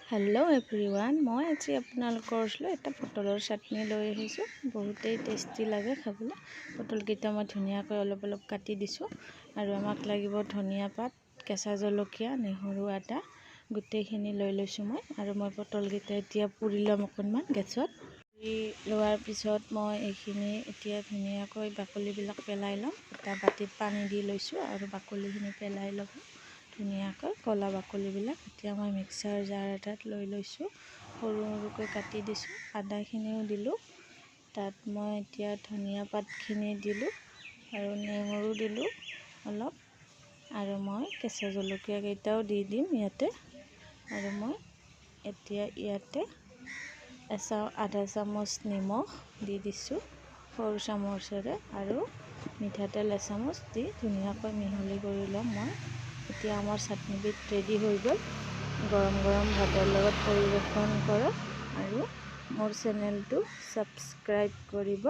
Hello' everyone, মই আজি আপোনালোকৰ ওচৰলৈ এটা পটলৰ চাটনি লৈ আহিছোঁ। বহুতেই টেষ্টি লাগে খাবলৈ। পটলকেইটা মই ধুনীয়াকৈ অলপ অলপ কাটি দিছোঁ আৰু আমাক লাগিব ধনিয়া পাত, কেঁচা জলকীয়া, নহৰু, আদা গোটেইখিনি লৈ লৈছোঁ মই। আৰু মই পটলকেইটা এতিয়া পুৰি ল'ম অকণমান গেছত। পুৰি লোৱাৰ পিছত মই এইখিনি এতিয়া ধুনীয়াকৈ বাকলিবিলাক পেলাই ল'ম। এটা বাতিত পানী দি লৈছোঁ আৰু বাকলিখিনি পেলাই ল'ম ধুনীয়াকৈ, ক'লা বাকলিবিলাক। এতিয়া মই মিক্সাৰ জাৰ এটাত লৈ লৈছোঁ, সৰু সৰুকৈ কাটি দিছোঁ। আদাখিনিও দিলোঁ তাত। মই এতিয়া ধনিয়া পাতখিনি দিলোঁ আৰু নহৰু দিলোঁ অলপ আৰু মই কেঁচা জলকীয়াকেইটাও দি দিম ইয়াতে। আৰু মই এতিয়া ইয়াতে আধা চামুচ নিমখ দি দিছোঁ সৰু চামুচেৰে আৰু মিঠাতেল এচামুচ দি ধুনীয়াকৈ মিহলি কৰি ল'ম মই। এতিয়া আমাৰ চাটনিবিধ ৰেডি হৈ গ'ল। গৰম গৰম ভাতৰ লগত পৰিৱেশন কৰক আৰু মোৰ চেনেলটো ছাবস্ক্ৰাইব কৰিব।